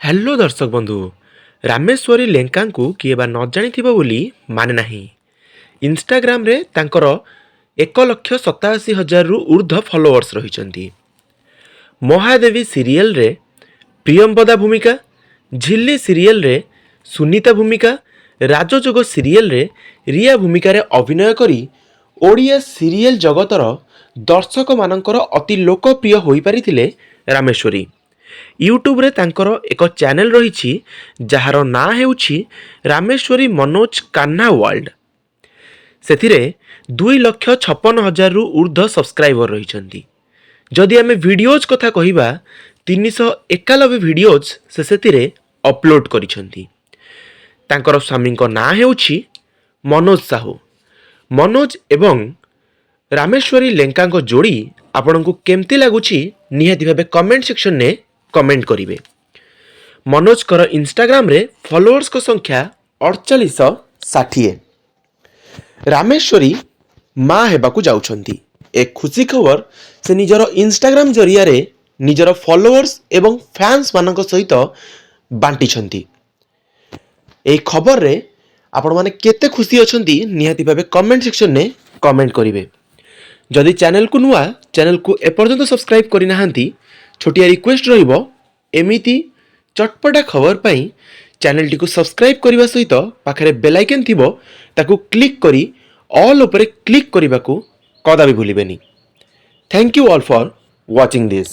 Hello ଦର୍ଶକ ବନ୍ଧୁ, ରାମେଶ୍ୱରୀ ଲେଙ୍କାଙ୍କୁ କିଏ ବା ନ ଜାଣିଥିବ ବୋଲି ମାନେ ନାହିଁ। ଇନଷ୍ଟାଗ୍ରାମରେ ତାଙ୍କର 1,87,000ରୁ ଉର୍ଦ୍ଧ୍ୱ ଫଲୋଅର୍ସ ରହିଛନ୍ତି। ମହାଦେବୀ ସିରିଏଲରେ ପ୍ରିୟମ୍ବଦା ଭୂମିକା, ଝିଲ୍ଲି ସିରିଏଲରେ ସୁନିତା ଭୂମିକା, ରାଜଯୋଗ ସିରିଏଲରେ ରିୟା ଭୂମିକାରେ ଅଭିନୟ କରି ଓଡ଼ିଆ ସିରିଏଲ ଜଗତର ଦର୍ଶକମାନଙ୍କର ଅତି ଲୋକପ୍ରିୟ ହୋଇପାରିଥିଲେ ରାମେଶ୍ୱରୀ। ୟୁଟ୍ୟୁବରେ ତାଙ୍କର ଏକ ଚ୍ୟାନେଲ ରହିଛି, ଯାହାର ନାଁ ହେଉଛି ରାମେଶ୍ୱରୀ ମନୋଜ କାହ୍ନା ୱାର୍ଲଡ। ସେଥିରେ 2,56,000ରୁ ଉର୍ଦ୍ଧ୍ୱ ସବସ୍କ୍ରାଇବର ରହିଛନ୍ତି। ଯଦି ଆମେ ଭିଡ଼ିଓଜ୍ କଥା କହିବା, 391 ଭିଡ଼ିଓଜ୍ ସେ ସେଥିରେ ଅପଲୋଡ଼ କରିଛନ୍ତି। ତାଙ୍କର ସ୍ୱାମୀଙ୍କ ନାଁ ହେଉଛି ମନୋଜ ସାହୁ। ମନୋଜ ଏବଂ ରାମେଶ୍ୱରୀ ଲେଙ୍କାଙ୍କ ଯୋଡ଼ି ଆପଣଙ୍କୁ କେମିତି ଲାଗୁଛି, ନିହାତି ଭାବେ କମେଣ୍ଟ ସେକ୍ସନରେ କମେଣ୍ଟ କରିବେ। ମନୋଜଙ୍କର ଇନଷ୍ଟାଗ୍ରାମରେ ଫଲୋଅର୍ସଙ୍କ ସଂଖ୍ୟା 4860। ରାମେଶ୍ୱରୀ ମା ହେବାକୁ ଯାଉଛନ୍ତି। ଏ ଖୁସି ଖବର ସେ ନିଜର ଇନଷ୍ଟାଗ୍ରାମ ଜରିଆରେ ନିଜର ଫଲୋଅର୍ସ ଏବଂ ଫ୍ୟାନ୍ସମାନଙ୍କ ସହିତ ବାଣ୍ଟିଛନ୍ତି। ଏହି ଖବରରେ ଆପଣମାନେ କେତେ ଖୁସି ଅଛନ୍ତି, ନିହାତି ଭାବେ କମେଣ୍ଟ ସେକ୍ସନରେ କମେଣ୍ଟ କରିବେ। ଯଦି ଚ୍ୟାନେଲକୁ ନୂଆ, ଚ୍ୟାନେଲକୁ ଏପର୍ଯ୍ୟନ୍ତ ସବସ୍କ୍ରାଇବ୍ କରିନାହାନ୍ତି, ଛୋଟିଆ ରିକ୍ୱେଷ୍ଟ ରହିବ, ଏମିତି ଚଟପଟା ଖବର ପାଇଁ ଚ୍ୟାନେଲଟିକୁ ସବସ୍କ୍ରାଇବ୍ କରିବା ସହିତ ପାଖରେ ବେଲ୍ ଆଇକନ୍ ଥିବ, ତାକୁ କ୍ଲିକ୍ କରି ଅଲ୍ ଉପରେ କ୍ଲିକ୍ କରିବାକୁ କଦାପି ଭୁଲିବେନି। Thank you all for watching this.